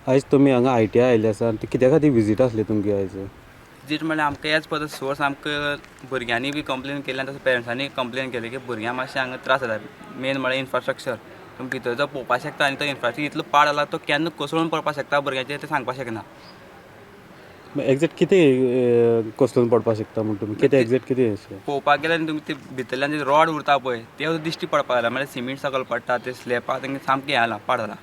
आयज तुमी हांगा आयटीआय आयिल्ले आसा आनी कित्या खातीर विजीट आसली तुमची आयज? विजीट म्हणल्यार आमकां एज पर the source आमकां भुरग्यांनी बी कंप्लेन केली आनी तशें पेरंट्सांनी कंप्लेन केली की भुरग्यांक मातशें हांगा त्रास जाता. मेन म्हळ्यार इन्फ्रास्ट्रक्चर तुमी भितर जो पळोवपाक शकता आनी तो इन्फ्रास्ट्रक्चर इतलो पाड जाला तो केन्ना कोसळून पडपाक शकता भुरग्यांचेर तें सांगपाक शकना. एग्जॅक्ट कितें कोसळून पडपाक शकता म्हण तुमी कितें एग्जॅक्ट कितें अशें? पळोवपाक गेल्यार न्ही तुमी ते भितरल्यान जे रॉड उरता पळय ते दिश्टी पडपाक लागला, म्हळ्यार सिमीट सकयल पडटा, ते स्लॅबा तांकां सामकें हें जालां, पाड जालां.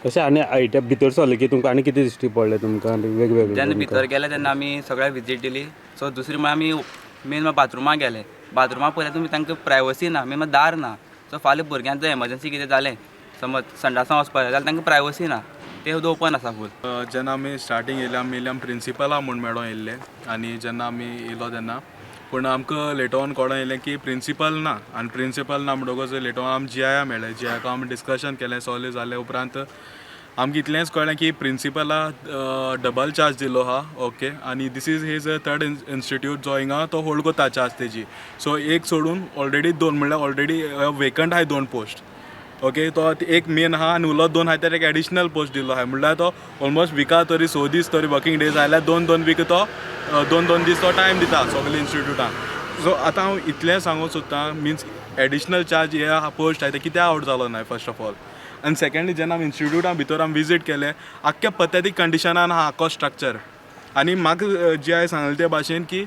अशें आनी आयटीआय भितर सरलें की तुमकां आनी कितें दिश्टी पडलें तुमकां आनी वेगवेगळें? जेन्ना भितर गेले तेन्ना आमी सगळ्याक विजीट दिली. सो दुसरी म्हळ्यार आमी मेन म्हळ्यार बाथरुमां गेले. बाथरुमां पळयल्यार तुमी तांकां प्रायवसी ना, मेन म्हळ्यार दार ना. सो फाल्यां भुरग्यांक जर एमर्जन्सी कितें जालें समज संडासां वचपाक जाय जाल्यार तांकां प्रायवसी ना, तें सुद्दां ओपन आसा फूल. जेन्ना आमी स्टार्टींग येयले आमी येयले आमी प्रिंसिपला म्हूण मेळों येयल्ले आनी जेन्ना आमी येयलो तेन्ना पूण आमकां लेटर ऑन कळोन येयलें की प्रिंसिपल ना आनी प्रिंसिपल ना म्हणटकूच लेटर ऑन आमी जी आया मेळ्ळे, जी आयक आमी डिस्कशन केलें, सगळें जालें उपरांत आमकां इतलेंच कळ्ळें की प्रिंसिपला डबल चार्ज दिलो आहा, ओके, आनी this is his third institute जो हिंगा तो होल्ड करता चार्ज तेजी. सो एक सोडून ऑलरेडी दोन म्हणल्यार ऑलरेडी वेकंट आहाय दोन पोस्ट, ओके. तो एक मेन आहा आनी उरलो दोन आहा तर एक एडिशनल पोस्ट दिल्लो आहा, म्हणल्यार तो ऑलमोस्ट विका तरी 6 दीस तरी वर्किंग डेज आयल्यार दोन दोन वीक तो दोन दोन दीस तो टायम दिता सगळे इन्स्टिट्यूटाक. सो आतां हांव इतलें सांगूंक सोदतां मिन्स एडिशनल चार्ज हे पोस्ट आहा ते कित्याक आवट जालो ना फर्स्ट ऑफ ऑल. आनी सेकेंडली जेन्ना आमी इन्स्टिट्यूटा भितर आमी विजीट केले आख्खे पथेतीक कंडिशनान आहा आख्खो स्ट्रक्चर. आनी म्हाका जी हांवें सांगलें ते भाशेन की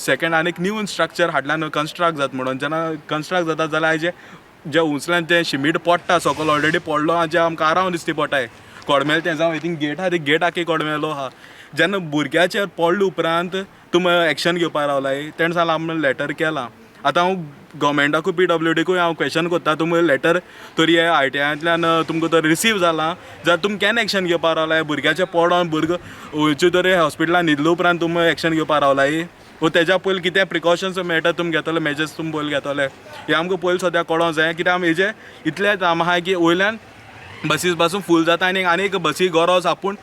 सेकेंड आनी एक न्यू स्ट्रक्चर हाडल्यान कन्स्ट्रक्ट जाता म्हणून, जेन्ना कन्स्ट्रक्ट जाता जाल्यार आयज जे उंचल्यान तें शिमीट पडटा सकयल ऑलरेडी पडलो आहा, जे आमकां आरावन दिसती पडटाय कोडमेल तें जावं थिंग गेट आहा ती गेट आख्खी कोडमेलो आहा. जेन्ना भुरग्याचेर पडले उपरांत तुमी एक्शन घेवपाक रावलाय तेणें सांगलां आमी लेटर केलां. आतां हांव गव्हर्मेंटाकूय पी डब्ल्यू डीकूय हांव क्वेशन करता तुमी लेटर तरी हे I T आयांतल्यान तुमकां तर रिसीव जालां जाल्यार तुमी केन्ना एक्शन घेवपाक रावलाय? भुरग्याचें पडोन भुरगो वयचे तरी हॉस्पिटलान न्हिदले उपरांत तुमी एक्शन घेवपाक रावलाय वो तेज्या पयलीं कितें प्रिकॉशन्स मेळटा तुमी घेतले, मेजर्स तुमी पयलीं घेतले, हें आमकां पयलीं सद्या कळोंक जाय. कित्याक आमी हेजें इतलें आम आहाय की वयल्यान बसीस पासून फूल जाता आनी आनीक बसी गरज आपूण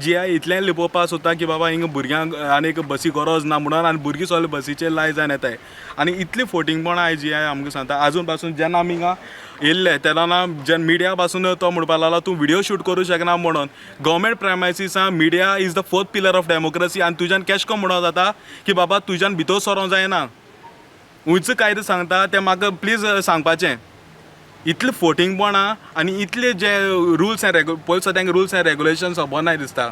जी आय इतलें लिपोवपाक सोदता की बाबा हिंगा भुरग्यांक आनीक बसी गरज ना म्हणून आनी भुरगीं सगळीं बसीचेर लाय जावन येताय आनी इतली फोटिंगपणां आयज जी आय आमकां सांगता. आजून पासून जेन्ना आमी हिंगा येयल्ले तेन्ना जेन्ना मिडिया पासून तो म्हणपाक लागलो तूं व्हिडियो शूट करूं शकना म्हणून. गव्हर्मेंट प्रेमायसिसा media is the fourth pillar of democracy आनी तुज्यान केश कोन म्हणों जाता की बाबा तुज्यान भितर सरोंक जायना, उंच कायदो सांगता तें म्हाका प्लीज सांगपाचें. इतलें फोटिंगपणां आनी इतले जे रुल्स एंड पयलीं सुद्दां तांकां रुल्स एंड रेगुलेशन खबर नाय दिसता,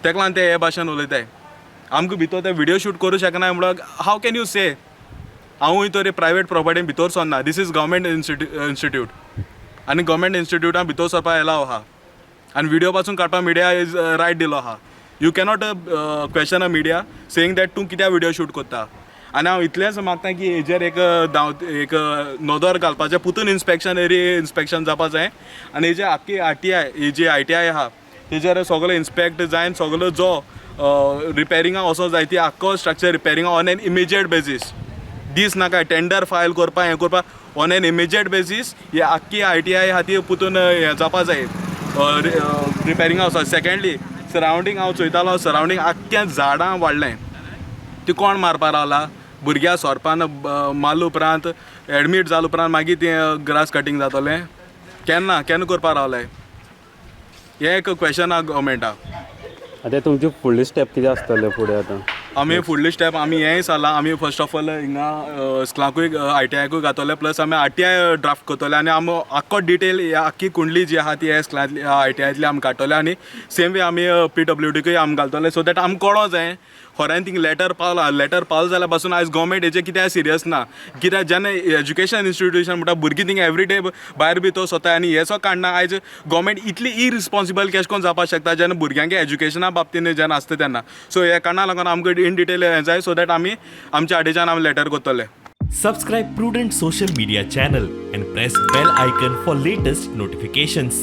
तेका लागून ते हे भाशेन उलयताय. आमकां भितर ते व्हिडियो शूट करूं शकना म्हणल्यार हाव can you से? हांवूय तरी प्रायवेट प्रोपर्टीन भितर सरना, this is government institute आनी गव्हर्मेंट इन्स्टिट्यूटान भितर सरपाक एलाव आहा आनी व्हिडियो पासून काडपाक मिडिया is right दिलो आहा. You cannot question a media saying that तूं कित्याक व्हिडियो शूट करता. आनी हांव इतलेंच मागता की हेजेर एक धांव एक नदर घालपाचें, पुतून इन्स्पेक्शन री इन्स्पेक्शन जावपा जाय आनी हेजे आख्खी आर टी I ही जी I T I आहा तेजेर सगळो इन्स्पेक्ट जायन सगळो जो रिपेरिंगा वचो जाय ती आख्खो स्ट्रक्चर रिपेरिंगा ऑन एन इमिजिएट बेजीस, दीस नाका टेंडर फायल करपा हें करपा, ऑन एन इमिजिएट बेजीस ही आख्खी I T I आहा ती पुतून हें जावपा जाय रिपेरिंगा वचो. सेकेंडली सरावंडींग हांव चोयतालो, सरावंडींग आख्खें झाडां वाडलें, ती कोण मारपा रावला? भुरग्यां सोरपान मारले उपरांत एडमीट जाले उपरांत मागीर तें ग्रास कटींग जातलें केन्ना केन्ना करपा रावले? हें एक क्वेशन आहा गव्हर्मेंटाक. आतां तुमची फुडली स्टेप कितें आसतलें फुडें आतां? आमी फुडली स्टेप आमी हेंय सांगलां, आमी फर्स्ट ऑफ ऑल हिंगा स्कुलाकूय I T आयकूय घातले, प्लस आमी आर टी I draft करतले आनी आमी आख्खो डिटेल आख्खी कुंडली जी आहा ती ह्या स्कुलांतली I T आयतली आमी काडटले आनी सेम वे आमी पी डब्ल्यू डीकूय आमी घालतले सो that आमकां कळों जाय खऱ्यान थिंग लेटर पावला. लेटर पावल जाल्यार पासून आयज गव्हर्मेंट हेजेर कित्याक सिरियस ना? कित्याक जेन्ना एज्युकेशन इन्स्टिट्यूशन म्हणटा भुरगीं थिंग एवरी डे भायर भितर सोदता आनी हेचो काडना. आयज गव्हर्मेंट इतली इरिस्पॉन्सिबल केश कोन जावपाक शकता जेन्ना भुरग्यांक एज्युकेशना बाबतीन जेन्ना आसता तेन्ना. सो हे कारणाक लागून आमकां इन डिटेल हें जाय सो that आमी आमच्या आडेच्यान आमी लेटर करतले. Subscribe Prudent Social Media channel and press bell icon for latest notifications.